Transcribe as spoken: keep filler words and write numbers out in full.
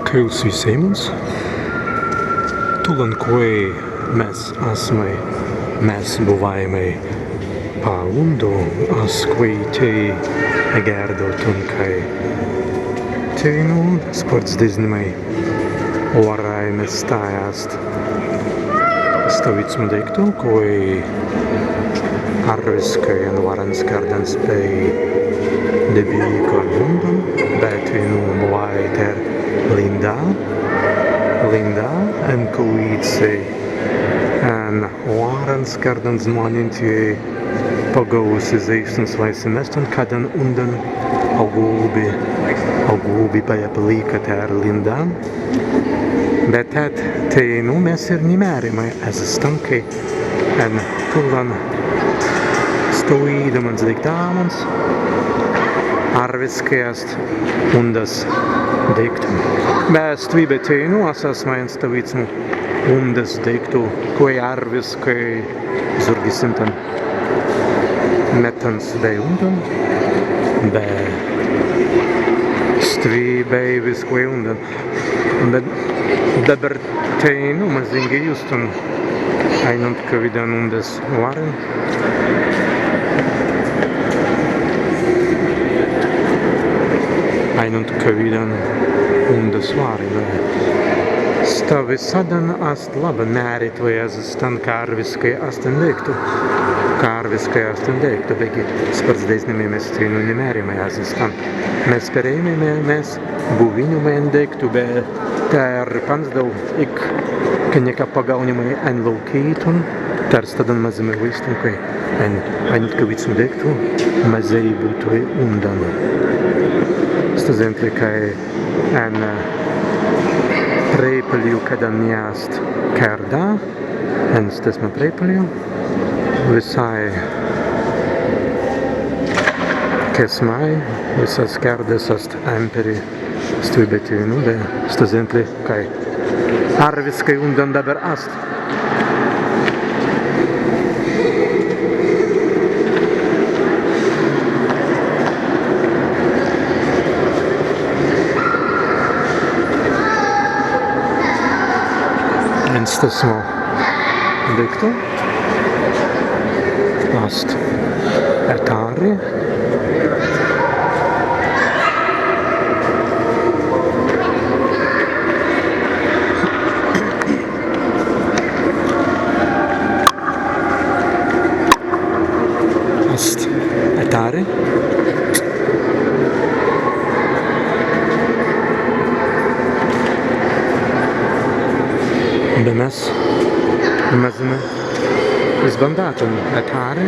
Kaīls wisēimans. Tūlan kwēi mes asmai, mes buwāimai pa undan, as kwēi teinū egērdautun, kāi teinū spārts deznimai wārāimai stāi ast stawīdsmu deīktu, kwēi arwiskai en wārans kērdans bēi debīka undan, be teinū buwāi tēr Linda, Linda, en kawīdsei, en wārans kērdans zmānentei pagaūwusi zēistan swāise mēstan, kaddan undan augūbi, augūbi bēi plīka, tēr Linda. Be tēt teinū mes īr ni mērimai ezze stan, kāi en tūlan stawīdamans deīktamans arwiskai ast undas deīktu. Be stwi be teinū as asmai en stawīdsmu undas deīktu, kwēi arwiskai zūrgi simtan mettans bēi undan, be stwi bēi wiskwēi undan. Be dabber teinū mazīngi justun ainuntkawīdan undas wārin. Ainuntkawīdan undas wārin. Sta wisaddan ast labban mērit, wāi ezze stan, ka arwiskai ast en deīktu. Ka arwiskai ast en deīktu, beggi spārts deznimai mes teinū ni mērimai ezze stan. Mes perēimai, mes buwinnimai en deīktu, be tēr panzdau ik ka nika pagaūnimai enlaukītun, tēr staddan mazzimai waīstun, kāi en, en ainuntkawīdsmu deīktu mazēi būtwei undan. Sta zentli, kāi en, ē, prēipalju, kaddan ni ast kērda, en stesmu prēipalju wisāi kēsmai, wisas kērdas ast emperi stwi be teinū, be sta zentli, kāi arwiskai undan dabber ast. En stesmu deīktu ast etāri. Ast etāri. Be mes mazzimai izbandātun etāri.